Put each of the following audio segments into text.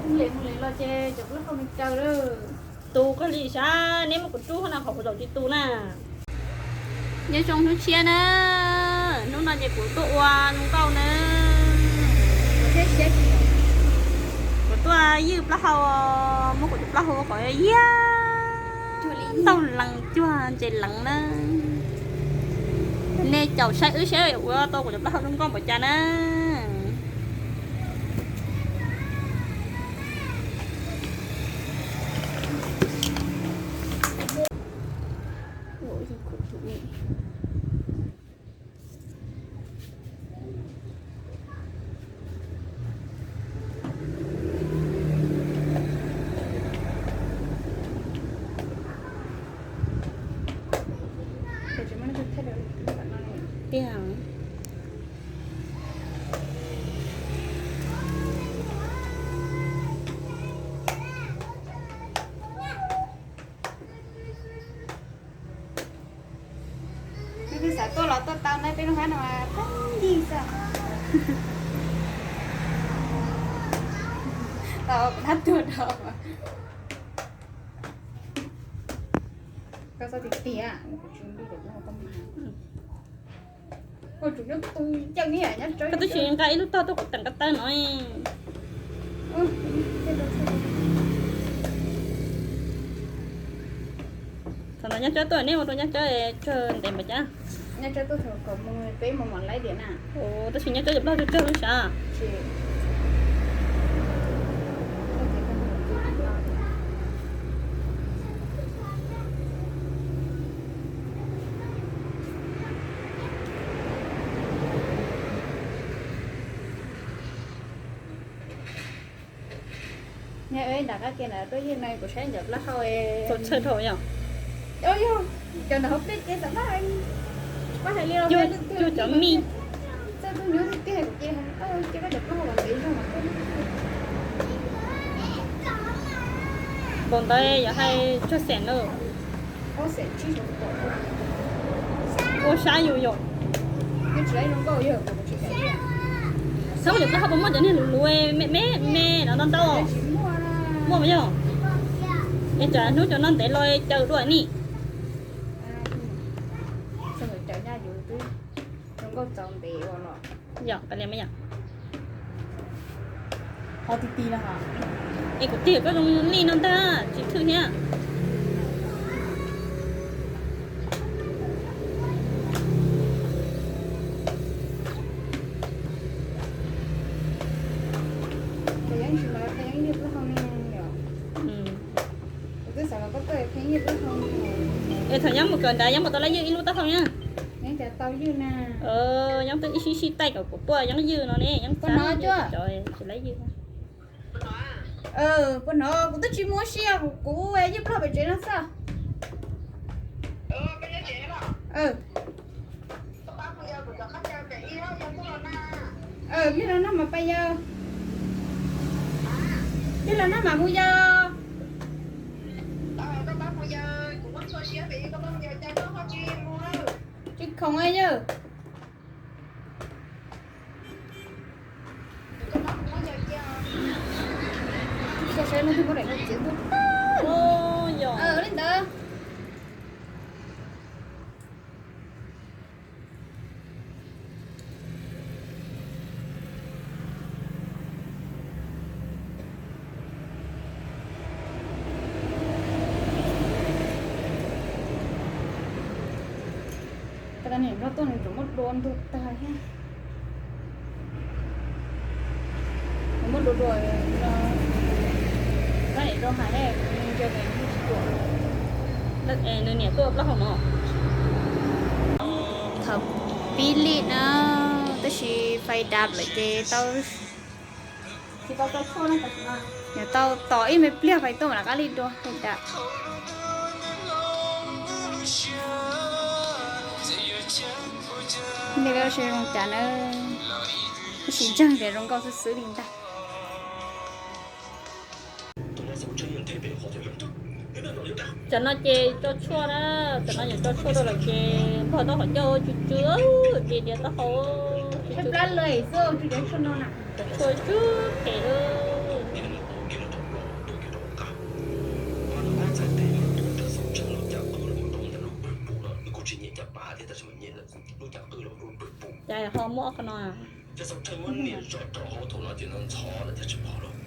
Mus li mus li los ces cov plaub hau me kaw lawm. Tus koj li sav, neb muab kuv rub no qhov kuv zaum tsis tus na. Nyob zoo hnub tshiab na, hnub no ces kuv tuaj ua nkauj na. Kuv tuaj ywj plaub hau, muab kuv tus plaub hau kom yaj tau lees cuag ntses leev na. Nej caum saib wb saib ua tau kuv cov plaub hau zoo nkauj npaum cas na. Tiag. Nws twb xav tuaj los tuaj tau na, peb lub hab no mas pheej yig xwb. Tau kuv nab tuag rau. Koj txhob tiag tiag, kuv tsis ntuj tus koj mas. Koj tsis nqa ib lub tog tuaj kuv teem ko taw no. Thaum no nyab cob tuaj, neb ua rau nyab cob tsawg ntev npaum cas? Nyab cob tuaj thaum kom mus peb mus mom laib diam na. Tab sis nyab cob cov plaub hau tsawg tsawg lub sav. Nyob nram qab ke ntawd tuaj ywg no kuv saib cov plaub hau txaus txhawj dhau yom. Yog cov ntawm hauv pliaj ces xam maj, pab hais li los cuag cov mij. Txawj tub nyuj tiag tiag kuv ces cia koj cov plaub hau ntev zog mas. Npaum ntawd yog hais tsawg xees lawm? Ua sab yus yom. Txhob cov plaub hau puas muaj cov niag luv luv me me me no ntau ntau? Muaj mas yog. Es tsam hnub cov no ntev los caw dua ni. Yog, es kuv tig koj zoo li no ntag, tsis thwj thiab. Es thaum nyob mus kawm ntawd nyob mus tau lab ywj ib lub taub hau na. Nyob twb ib sij sij taij kom kuv tuaj yeeb ywj no ne, yeeb xab cov tsis lab ywj. Puas hnov kuv twb tsis muaj sia, kuv ywj plaub hau pem tsev no xwb. Yog los nag mas pais yawg, yog los nag mas mus yawg. Tsis khoom yawg. Saib no twb muab daim no txiav tuag tag li ntawd. Tab sis niam nrog tuaj nws tseem muab dua ntug tag thiab. Nws muab dua dua, koj niam rau hais, nws nco nws tsis tuaj. Nws niam tuaj plaub hau no. Thaum pib lij na, tab sis fais dam lawm ces tau, tau tos ib me pliag fais tuaj mam rov qab lij dua fais dam. Nej peb ua si zoo cas na, tab sis ntseeg tias zoo nkauj xwb xwb li ntag. Cov no ces tso tshuaj na, cov no yuav tso tshuaj rau lawm ces npog tau qhov ncauj tsw tsw, ces diav taub hau tsw tsw. Cov tshuaj tsw phem. Cas ho muab ob qho no. Ces Xauv Tsheej muab nias zog rau hauv thaum no ces ntxhov lawm thiaj tsis pom lawm.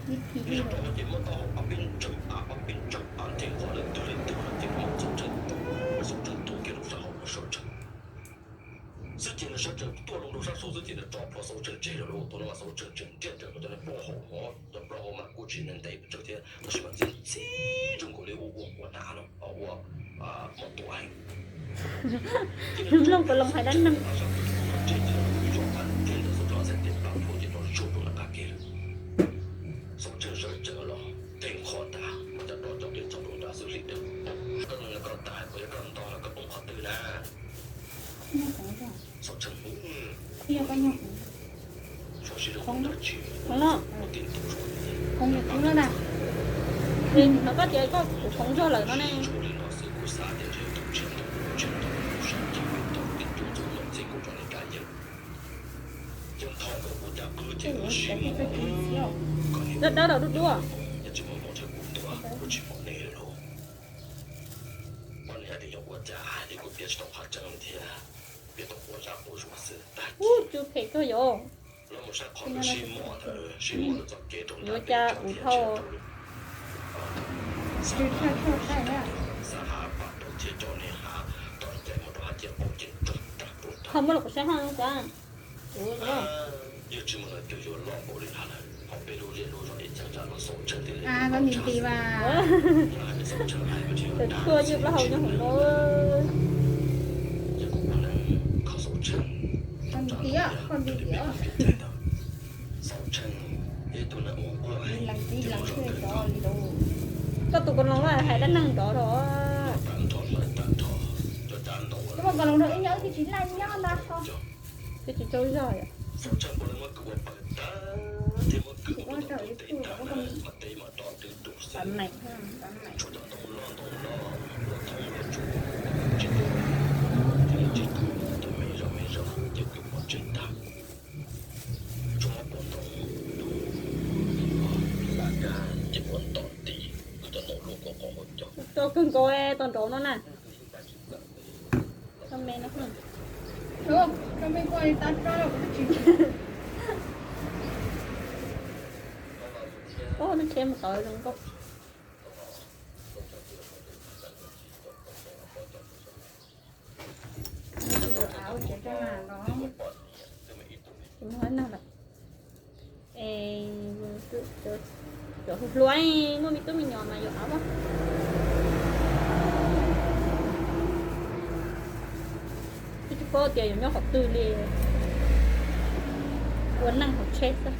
Nias zog rau hauv ces muab taub hau ob peb ntsaws pam ob peb ntsaws pam ntheev qhov lawv twg lawv twg lawm ces muab Xauv Tsheej, Xauv Tsheej tuag kiag rau sab hauv ua Xauv Tsheej xwb ces nws sawv tsees tuaj loo rau sab saud xwb ces nws tso plhuav Xauv Tsheej tseg lawm lauj. Thaum no mas Xauv Tsheej tseem nriaj nrawm nkaus cov plaub hau mov, cov plaub hau mas kuj tsis ntev ntev pes tsawg thiab tab sis mas ntxim ntxim zoo nkaus li ua ua quav hnav no, ua mov tuam heev. Mloog puas loo hais dab neeg. Xauv Tsheej sawv tsees los ntheev qhov tas mas cov dov cov qe txog rau nrad xwb hli dawb. Koj nug koj tas puas yog koj ntog los koj poob qhov twg na? Xauv Tsheej, khoov no, khoov no na. Hnov koj tias koj kuv khoov zog lawm no ne. Dawb dawb rau dub dub. Ub, cw phem kawg yom. Yuav cas ua dhau. Ho muab los kuv saib ho cas. Tus nti nti mas. Tus tshuaj ywj plaub hau nyob hauv no. Nti, nti. Koj tus koj loo hais dab neeg nrov rau. Koj mus koj loo rau ib nyob twb tsis laj nyob ntag ho. Twb tsis tsaug zog yom. Tau kawg nkaus tau nrov no na. Tau me no. Ub, no tsheb mus tod zoo nkauj. Tus no lawm. Es cov hluas hluas muaj me tub me nyuam mas yuav av. Twb tsis paub tias yuav nyob qhov twg li. Ua neej hauv tsheb xwb.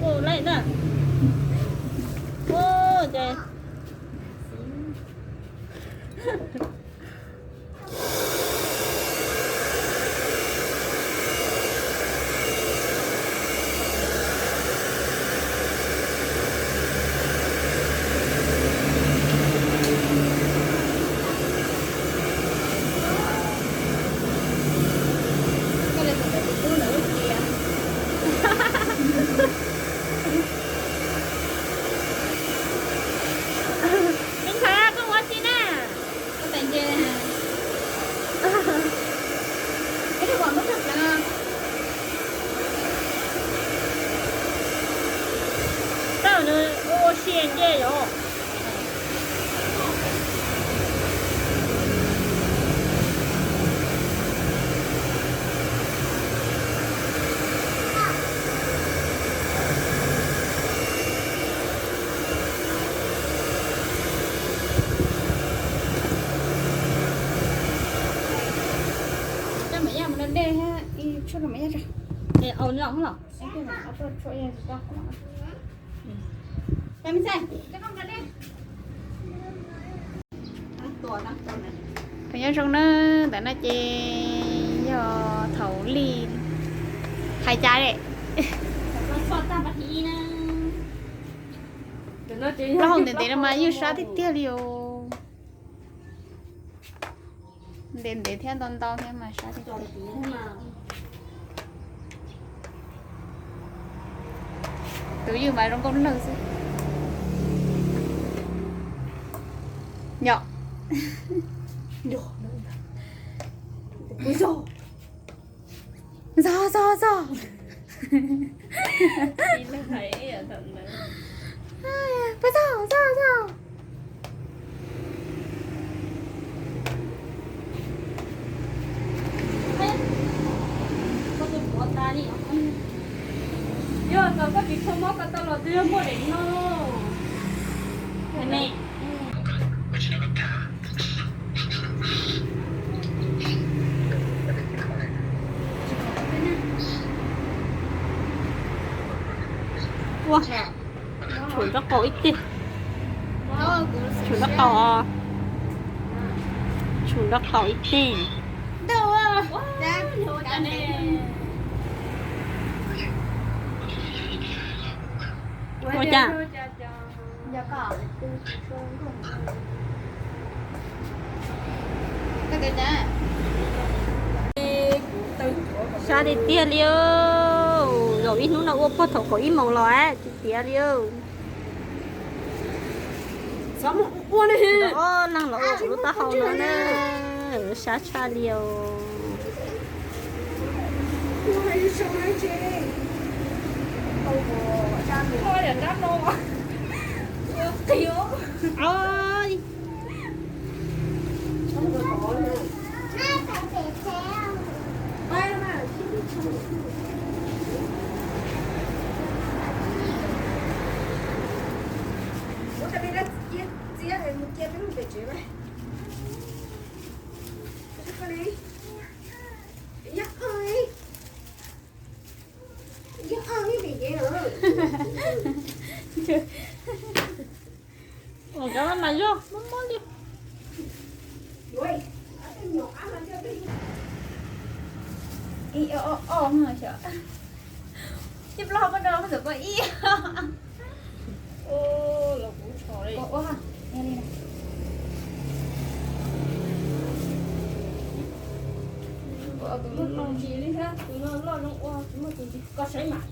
Ua lawm na. Ua ces Me ntxhais, koj ua si na. Koj tais nce. Koj ua si nce yom. Phooj ywg zoo na, ntawm no ces yog thaum li hais cas li. Plaub hau ntev ntev no mas yeej sab tiag tiag li os. Ntev ntev thiab ntau ntau thiab mas sab tiag tiag. Tus ywg mas zoo nkauj nawj xwb. Yom. Zog zog zog. Pab zog zog zog. Yog koj tsis tshua mob koj tau los twb yog muaj daim no. Ua, tshuav nraub qaum ib teg. Tshuav nraub qaum, tshuav nraub qaum ib teg. Ua cas? Sab tiag tiag li. Zaum ib hnub no ua puag thaum kaum ib moos los tsis tiav li. Ob leeg los ua kuv lub taub hau no na, sab tshaj li os. Ua kab mas yog mob mob li. Ib ob ob xyov. Tib plaub hau poj nrog poj ntxoom poj ib. Ua, tus no ntsis li thiab, tus no loj zoo ua, muaj tus ntsis koj saib mas.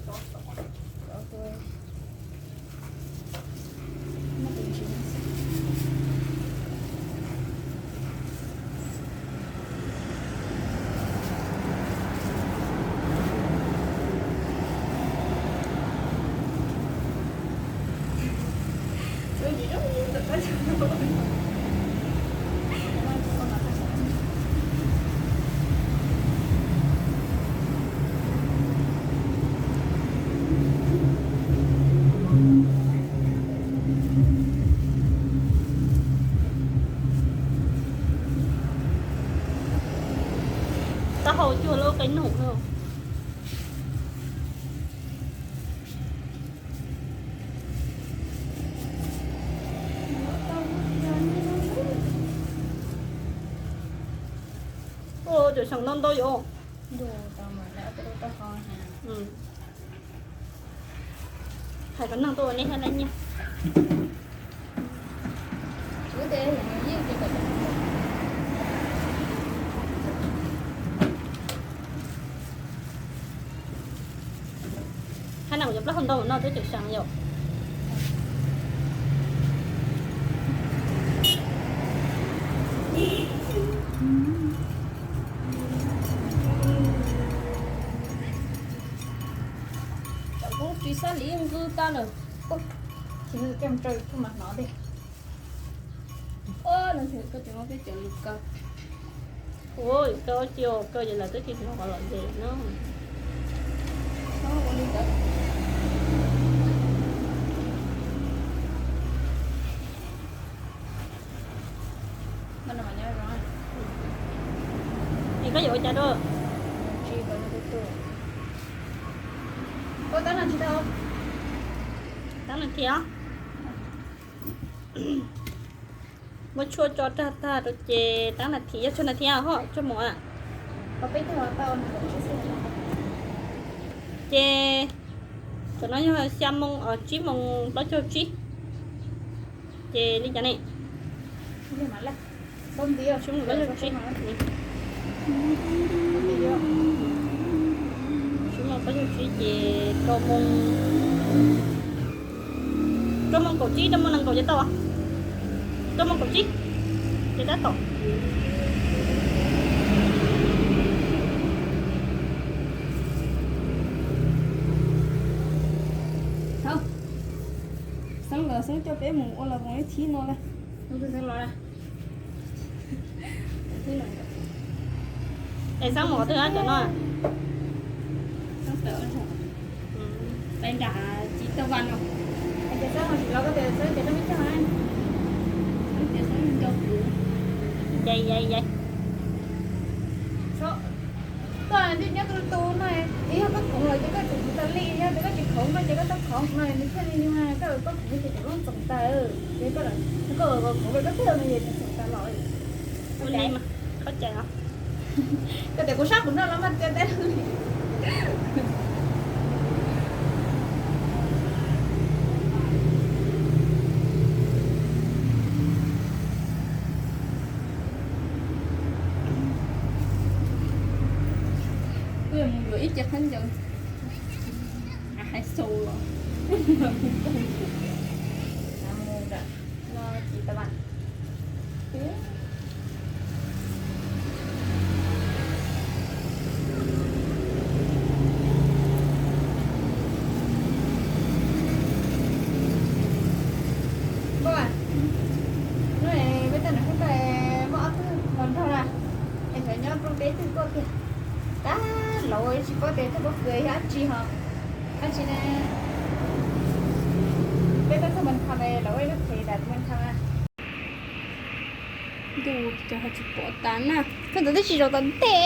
Taub hau cuag lub qe num no. Cov seem ntau ntau yom. Hais kom neeg tuaj ua nej thiab na nyiaj. Hab no kuv cov plaub hau ntau no twb tseem seem yom. Cov koob tsis sab li nqws tag lawm. Tsis nqws koj mus rau YouTube mas hnov tiag. Koj tsis muaj peb cov lus kaw. Ua li kaw cia kaw ces lawv twb tsis hnov lom zem no. Es koj yuav ua cas dua? Tab nas this, muab tshuaj tso tag tag rau ces tab nas this, yog tshuaj nas this ho tshuaj mus. Ces tam no yog xya moo, tsib moo plaub caug tsib. Ces li cas ne? Tsib moo plaub caug tsib, tsib moo plaub caug tsib ces rau moo, rau moo kaum tsib, rau moo nees nkaum ces tau. Rau moo kaum tsib ces tab tom. Xeeb los Xeeb coj peb mus ua los voo ib thib no lawm. Es Xeeb mus qhov twg cov no? Nram Txiv Tau Vas no. Yai, yai, yai. Koj nyob tu tu no, yog koj khoov lawm ces koj tsum tas li, yog tias koj tsis khoov no ces koj tau khoov no, nws thiaj li yog koj, koj khoov ces koj txoom tas, ces koj, koj khoov lawm koj thiaj no ces txoom tas los. Ua li mas koj cais os. Koj tias kuv sab kuv noj los mas tias teb. Kuj yuav mus yuav ib ce khaub ncaws hais xaus los. Nkauj, hnub no peb tag nrho muaj ob tug hluas nraug na, es xyov nyob rooj teb twg tuaj tiag. Tab laus tsis paub tias tug pob kws yog dab tsi ho, dab tsi ne. Peb tuaj txog Npas Thas lawm, ua ib lub phem tas Npas Thas na. Ntuj, cas ho tsis pom tas na. Koj ntawd twb tsis zaum tom ntej.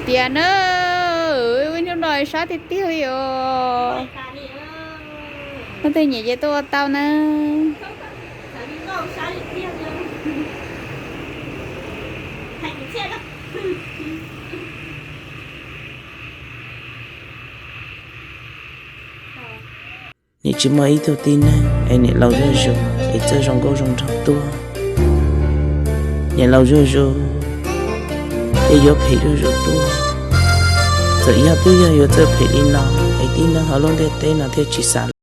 Tias na, hnub no sab tiag tiag li os. Leej twg nyiam ces tuaj ua tau na. Nim tsis muaj ib tug tib neeg es niam laus zuj zus es txawj zoo nkauj zoo nraug tuaj. Niam laus zuj zus es yuav phem zuj zus tuaj. Txawm yog twb yog yuav txawj phem li no es tib neeg hauv lub ntiaj teb no thiaj tsis xav